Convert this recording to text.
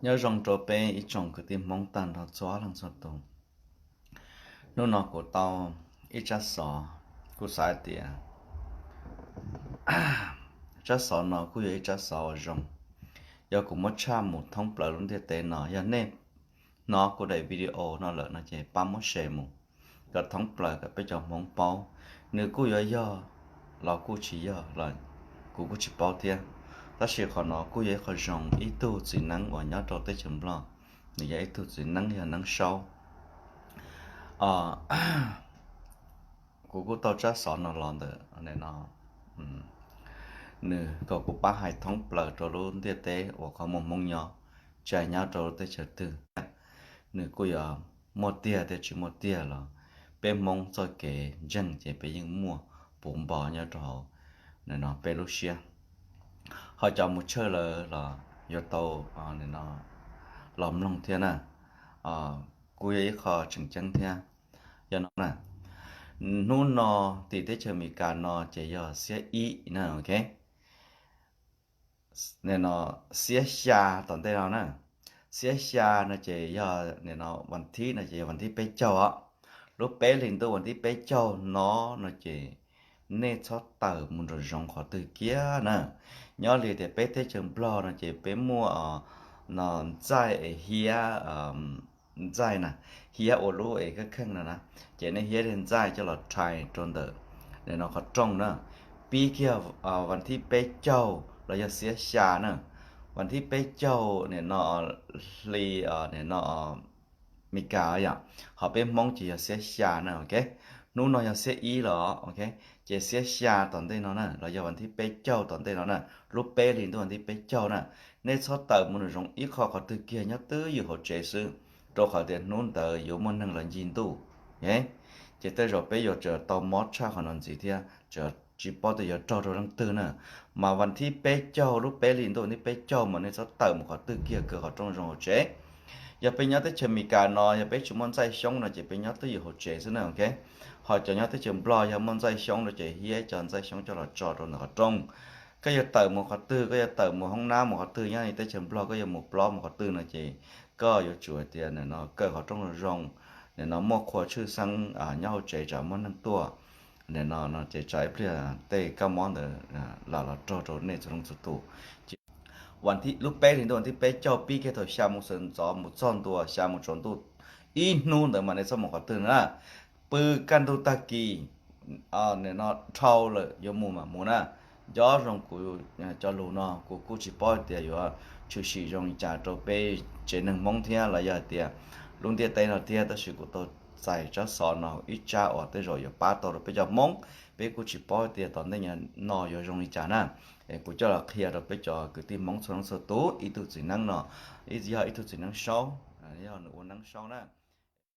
Nyob zoo rau peb ib tsoom kwv tij Hmoob tag nrho txhua leej txhua tus. Hnub no kuv tau ib tsab xov, kuv xav hais tias tsab xov no kuj yog ib tsab xov uas zoo. Yog kuv muab tshaj mus thoob plaws lub ntiaj teb no, yog nej hnov kuv daim video no lawm no ces pab muab share mus kom thoob plaws kom peb cov Hmoob paub. Nws kuj yuav yog los kuj tsis yog los kuv kuj tsis paub thiab. Tab sis qhov no kuj yog ib qho zoo, ib tug txiv neeb uas nyob rau teb chaws Nplog, nws yog ib tug txiv neeb yog Neeb Saub. Kuv kuj tau tsab xov no los ntawm no, nws kom kuv pab hais thoob plaws rau lub ntiaj teb uas qhov muaj Hmoob nyob, tsis hais nyob rau lub teb chaws twg, nws kuj yuav muaj tiag thiab tsis muaj tiag los peb Hmoob txoj kev ntseeg ces peb yeej muaj puv npo nyob rau hauv no peb lub siab. Ho cov mus tshawj lawm los yuav tau los mloog thiab na. Kuj yog ib qho tseem ceeb thiab. Yog no na, hnub no tim teb chaws Amelikas no ces yog xiab ib na, ok. Nim no xiab xya tom ntej no na, xiab xya no ces yog nim no vas thib no ces yog vas thib peb caug os. Lub peb hlis ntuj vas thib peb caug no no ces nej txhob tawm mus nraum zoov qhov twg kiag na. Nyob li tias peb teb chaws Nplog no ces peb muaj no ntxaij es hiab, ntxaij na, hiab ua lub es kaj kheej no na, ces nej hiab li ntxaij coj los rhais rau ntawm nim no qhov rooj na. Pib kiag vas thib peb caug los yog xiab xya na, vas thib peb caug nim no hli nim no Amelikas yom, ho peb Hmoob ces yog xiab xya na, ok. Hnub no yog xiab ib los, ok, ces xiab xya tom ntej no na los yog vas thib peb caug tom ntej no na, lub peb hlis ntuj vas thib peb caug na, nej txhob tawm mus nraum zoov ib qho qhov twg kiag, nyob twj ywm hauv tsev xwb, rau qhov tias hnub ntawd yuav muaj neeg los ncig ntuj. Ces tej zaum peb yuav tsum tau mob tshaj qhov no ntxiv thiab, tsis paub tias yuav raug rau leej twg na. Mas vas thib peb caug lub peb hlis ntuj vas thib peb caug mas nej txhob tawm mus qhov twg kiag, kaw qhov rooj zoo hauv tsev. Yog peb nyob teb chaws Amelikas no yog peb tsis muaj ntxaij xyoob no ces peb nyob twj ywm hauv tsev xwb na, ok. Ho cov nyob teb chaws Nplog yog muaj ntxaij xyoob no ces hiab cov ntxaij xyoob coj los tso rau ntawm qhov rooj. Koj yuav tawm mus qhov twg, koj yuav tawm mus hoob nab mus qhov twg, nyob li teb chaws Nplog koj yuav mus plob mus qhov twg no ces koj yuav tsum hais tias nim no kaw qhov rooj zoo zoo, nim no muaj qhua tshwj xeeb nyob hauv tsev tsam muaj neeg tuaj. Nim no no ces tsam ib pliag tej kab mob ntawd lam los raug rau nej txhua leej txhua tus. Lub peb hlis ntuj vas thib peb caug pib kiag thaum xya moo sawv ntxov mus txog ntua xya moo tsaus ntuj ib hnub ntawd mas nej txhob mus qhov twg na. Pw kaj ntug tag kis, nim no dhau lawm yuav mus mam mus na. Nco zoo kuv cov lus no, kuv kuj tsis paub tias yuav tshwm sim zoo li cas rau peb tsev neeg Hmoob thiab los yog hais tias lub ntiaj teb no thiab, tab sis kuv tau txais tsab xov no ib tsab uas tej zaum yuav pab tau rau peb cov Hmoob. Peb kuj tsis paub tias tom ntej no yuav zoo li cas na. Kuv coj los qhia rau peb cov kwv tij Hmoob txhua leej txhua tus, ib tug txiv neeb no, yog ib tug txiv neeb Saub, yog nws ua Neeb Saub na.